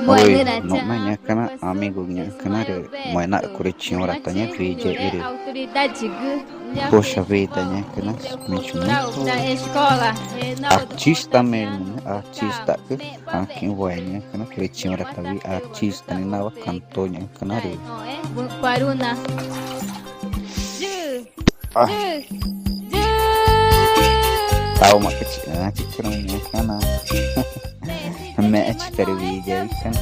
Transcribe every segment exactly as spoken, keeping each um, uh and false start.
Oi, nuxma ñacüna, amigo ñacüna rü moena curitiñorata ña video rü. Poxa vida, ñacüna, muito, muito artista mesmo, né? Artista, que aqui vai, ñacüna, curitiñorata, artista, né? Nava cantor, ñacüna rü. Ah. Taxumaxã, ah, chicüraxü̃ ñacüna. Mexẽchi tarüxĩ wüxi ñacüna.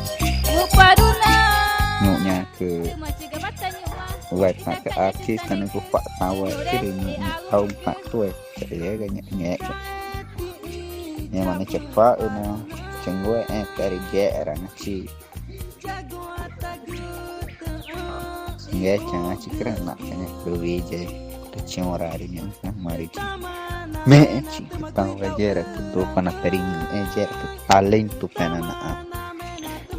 Ñuxãcü wetacü artista nüxü̃ cupatawa, chirü ñuxã taxumaxã tueca yega ñexa. Ngẽma nüxü̃ chacuaxü̃ na changuxẽẽtü erü yexeraãchi. Ngechaü̃ãchi chicüraxü̃ naxca̱x ñacü wüxi ya curitiñorarü ñacüna, marü chicüraxü̃. Mexẽchi taxuxü̃ yexeraãcü Tupana perü ngü̃xẽẽ, yexeraãcü talento pexna naxã.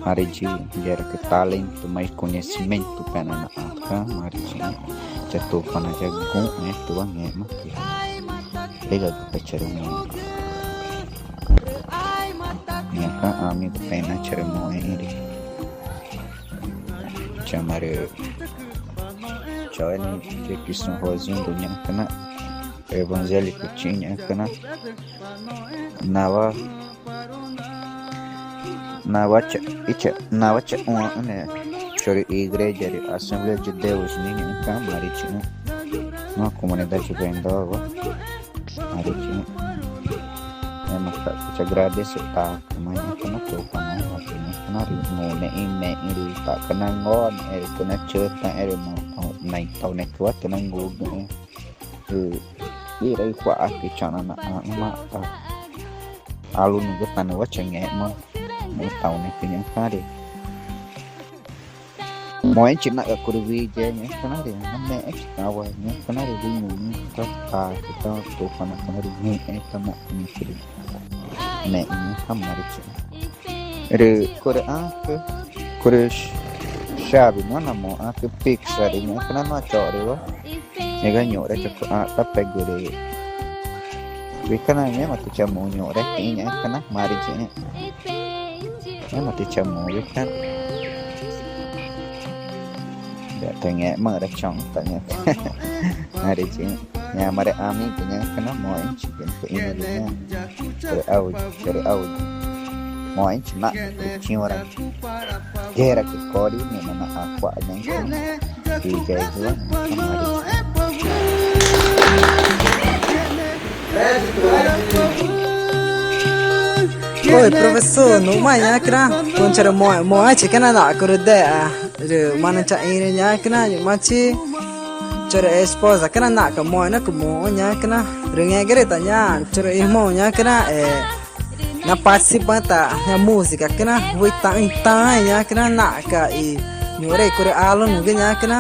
Marü chicüraxü̃ yexeraãcü talento, mais conhecimento pexna naxãcü, marü chicüraxü̃. Cha Tupana ya guxãẽtüwa ngẽxmacü. Ega guxü̃ charümoxẽ. Ñacüna, amigo, pexna charümoxẽ rü. Chama rü chaueneẽgü Jefferson Rosindo ñacüna, evangélico chixĩ ñacüna. Nawa, nawa cha, icha, nawa chaxũãxü̃ ne chorü igreja rü Assembleia de Deus ñacüna, marü chixü̃. Nua comunidade Vendovawa. Marü chixü̃. Ngẽmaca̱x chaagradece tacüma ñacüna Tupana, marü chixü̃ ñacüna rü ngunexü̃ i mexü̃ rü tacü nangona erü cü nachütaxẽ erü naitaunecüwa tüxü̃ nangugüxü̃. Rü ira icua̱xacü i chana naxãxü̃ naxta alunügü tanüwa changẽxma i taunecü ñacüna rü. Moẽchi naxca̱x curü wüxi ya ñacüna rü, namexẽchi tawa ñacüna rü, wüxi ngunüxü̃ ta, ta, ta Tupana ñacüna rü, ngü̃xẽẽ tamoxẽ ñacüna rü, mexü̃ ñacüna, marü chixü̃. Rü curü ãcü, curü chave nua namoxẽãcü Pix rü ñacüna nua chorüwa. Ega ñuxre chacua̱x ta pegu rü. Wüxi ñacüna, ngẽma tüxü̃ chamu ñuxre i ñacüna, marü chixü̃. Ngẽma tüxü̃ chamu wüxi ñacüna. Ya ta ngẽxma rü choxü̃ ta ñacüna. Marü chixü̃. Ñaã marü amigo ñacüna, moẽchi ñacüna rü ñaã. Chorü audio, chorü audio. Moẽchi naxca̱x curitiñora. Yexeraãcü cori nüxna naxca̱x cua̱x ñacüna. Oi, professor, nuxma ñacüna, concha rü moxẽ, moxẽchi cana naxca̱x curü dexa rü marü chaxĩrü ñacüna, ñu̱xmachi chorü esposa cana naxca̱x moxẽ na cumuxü̃ ñacüna rü ngẽxguma rü ta ñaã chorü irmão ñacüna, e, na participa ta ñaã música cana wüxi taxü̃ i taãẽ ñacüna naxca̱x i ñuxre i curü alunügü ñacüna,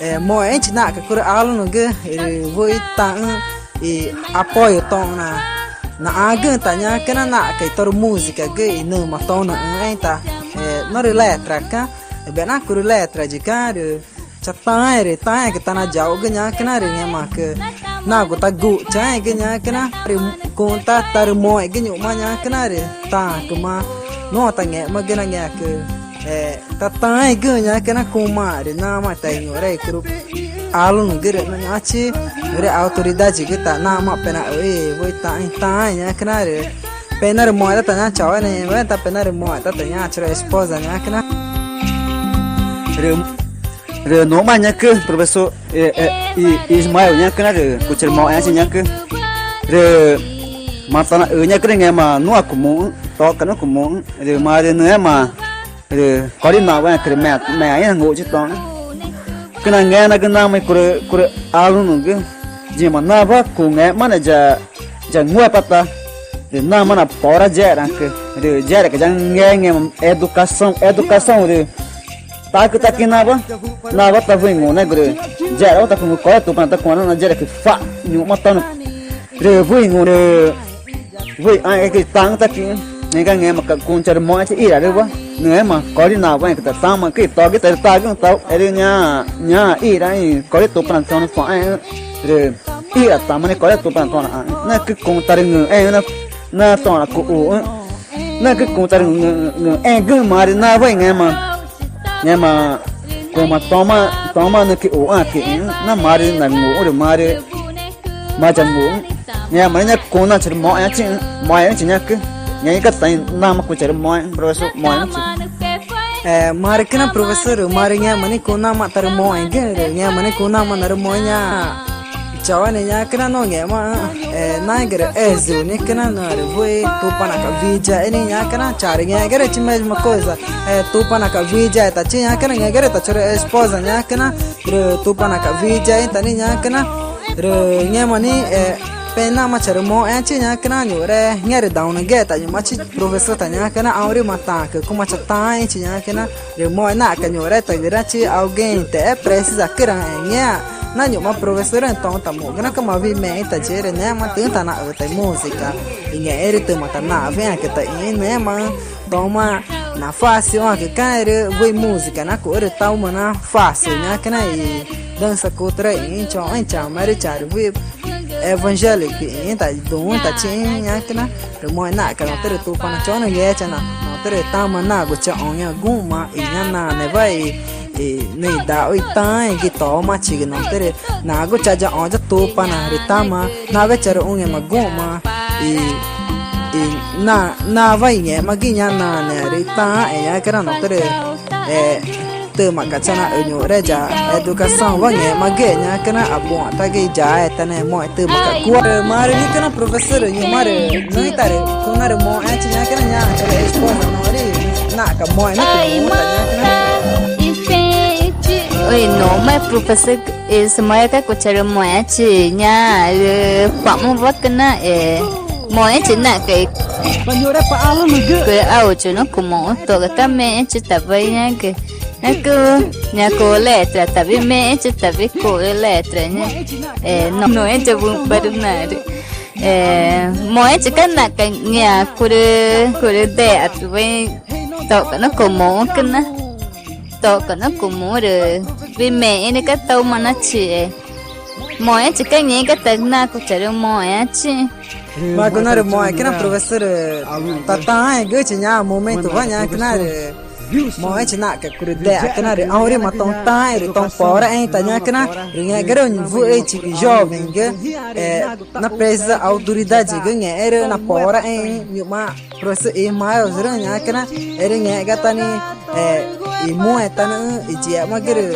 e, moxẽchi naxca̱x curü alunügü rü wüxi taxü̃ i apoio toxü̃ na naxãgüxü̃ ta ñacüna naxca̱x i torü musicagü i nüma toxü̃ naxü̃xẽẽ ta, e, norü letraca̱x, e, bexna curü letra yica̱x rü chataãẽ rü taãẽgü tanayauxgü ñacüna rü ngẽmaãcü nagu taguchaãẽgü ñacüna rü cuxü̃ ta tarümoxẽgü ñu̱xma ñacüna rü tacüma nuã tangẽxmagü na ngẽãcü, e, tataãẽgüxü̃ ñacüna cumaã rü namaã ta i ñuxre i curü alunügü rü ñu̱xmachi ñuxre i autoridadegü ta namaã pexna wüxi taxü̃ i taãẽ ñacüna rü pexna rü moxẽ ta ta ñaã chaueneẽgü ta pexna rü moxẽ ta ta ñaã chorü esposa ñacüna rü Rü nuxma ñacü, profesor, e, e, i, Ismael ñacüna rü cuchi rü moxẽchi ñacü. Rü matanaxü ñacü rü ngẽma nuã cumuxü̃, toca nuã cumuxü̃. Rü marü nüxẽma rü cori nawa̱xẽcü rü meã, meã ĩnanguxchi toxü̃. Cüna ngenagü namaã i curü, curü alunügü. Yima nawa cungẽxma ne ya ya ngúepata rü namaã napora yexeraãcü rü yexeraãcü ya ngengeãma educação, educação rü tacü ta cüna nawa, nawa ta wüxi ngunegu rü yexerawa ta cungü Corea Tupana ta cuxãxü̃ na yexeraãcü cua̱x ñu̱xma toxü̃ rü wüxi ngu rü wüxi ãẽ̱xgüxü̃ i taxü̃ ta cüxü̃. Ngẽxguma ngẽmaca̱x cuxü̃ charümoxẽ ta iraruwa nüxẽma cori nawa̱xẽcü ta tamaxü̃cü i togü tarütagüxü̃ tau erü ñaã, ñaã ira i Corea Tupana toxü̃ na cua̱xẽẽxü̃ rü Ira tama ne Corea Tupana toxü̃ naxãxü̃ na cü cuxü̃ tarüngü̃xẽẽxü̃ na, na toxü̃ na cuxuxü̃. Nacü cuxü̃ tarüngü̃xẽẽgüxü̃ marü nawa i ngẽma, ngẽma cuma toma, toma nüxü̃ quixuxãcüxü̃ na marü nanguxü̃ rü marü mayanguxü̃. Ngẽma nixĩ ñacü cuxü̃ naxã charümoxẽãchixü̃, moxẽxü̃chi ñacü. Ngẽxguma ta namaxã cuxü̃ charümoxẽ, profesor, moxẽxü̃chi. Eh, marü cüna profesor, marü ngẽma nixĩ cuxü̃ namaxã tarümoxẽgüxü̃ rü ngẽma nixĩ cuxü̃ namaxã narümoxẽ ñaã chaueneẽgü ñacüna nongẽxmaxü̃, eh, naẽgü rü Ezio nixĩ cüna, nüxü̃ rü wüxi Tupanaca̱x wiyaexü̃ nixĩ ñacüna, charü ngẽxguma rü mesma coisa, eh, Tupanaca̱x wiyaexü̃tachi ñacüna, ngẽxguma rü ta chorü esposa ñacüna, rü Tupanaca̱x wiyaexü̃ta nixĩ ñacüna, rü ngẽma nixĩ, eh, pexna namaxã charümoxẽãchi ñacüna, ñuxre ngẽma rü daunagüxẽta ñu̱xmachi profesor ta ñacüna, aurima tacücuma chataãẽxü̃chi ñacüna, rü moxẽ naxca̱x ñuxre tagürachi alguém te precisa cüraü̃ ngẽma na ñu̱xma profesorüxü̃ toxü̃ tamuxgü na cama wimexü̃ ta yigü rü ngẽma tüxü̃́ tanaxü ta i música i ngẽxguma rü tümaca̱x naxwexü̃ãcü ta ixĩxü̃ ngẽmaxü̃. Toma na fácilxü̃ãcü caẽ rü wüxi música na cuxü̃ rü tauma na fácil ñacüna i dança cultural ixĩxü̃ choxü̃́ i chama rü charü wüxi evangélico ixĩxü̃ ta duü̃xü̃tachi ñacüna, rü moxẽ naxca̱x notürü Tupana choxü̃́ nungechaü̃ na notürü tama nagu chaxõ ñaã guxü̃ma i ñaã naãnewa i, i nüxü̃ idaxu i taãẽgü i tomachigü notürü nagu chayaxõ ya Tupana rü tama nawe charüxũ ngẽma guxü̃ma i, i na, nawa i ngẽxmagüxü̃ ñaã naãnearü i taãẽ ñacüna notürü, eh, tümaca̱x chanaxü ñuxre ya educaçãowa ngẽxmagüxe ñacüna, apuxü̃ãtagü i yaetane moxẽ tümaca̱x cua̱x. Marü nixĩ cüna profesor, ñu̱xma rü nüxü̃́ tarücuxü̃ narümoxẽãchi ñacüna ñaã chorü esposa norü naxca̱x moxẽ na cumuxü̃ta ñacüna. Oi, no, ma profesor, i suma ya cacuxü̃ charümoxẽãchi ñaã rü cua̱xmawa cüna, eh, moxẽchi naxca̱x i, cuxü̃ aũchuxü̃ na cumuxü̃ toxca̱x cama mexẽchi ta wüxi ñacü. Nacü ñaã cuxü̃ letra ta wimexẽchi ta wicuxü̃ letra ñaã, eh, no, no ẽcha wüxü̃pa rü narü, eh, moxẽchi ca̱x naxca̱x ngĩxã curü, curü dexatü wüxi toxca̱x na cumuxü̃ cüna, toxca̱x na cumuxü̃ rü wimexü̃ rü ca̱x tauma na chixexü̃. Moxẽchi ca̱x ngẽxguma ta nacuxü̃ charümoxẽãchi. Magu narümoxẽ cüna profesor, tataãẽgüxü̃chi ñaã momentowa ñacüna rü moxẽchi naxca̱x curü dexa cüna rü aurima toxü̃ taãẽ rü toxü̃ poraxẽẽxü̃ ta ñacüna rü ngẽxguma rü wüxichigü jovemgü, eh, na precisa autoridadegü ngẽxguma rü na poraxẽẽxü̃ ñu̱xma profesor Ismaelrüxü̃ ñacüna, erü ngẽxguma ta nixĩ, eh, i muẽtanüxü̃ i yixemagü rü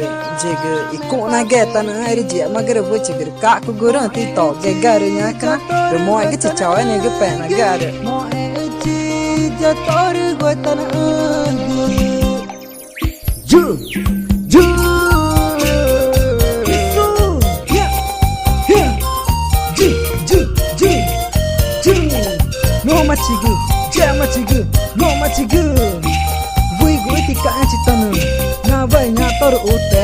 yigü i cuxü̃nagütanüxü̃, erü yixemagü rü wüxichigü rü ca̱xcugurüü̃ tixĩ toxü̃ gegarü ñacüna, rü moxẽgüchi chaueneẽgü pexnagüarü. Yu, yu, yu, yu, yu, yu, yu. Ngõmachigü, yamachigü, ngõmachigü. Wüxi i tica̱xãchi tanüxü̃ nawa i ñaã tórü ute.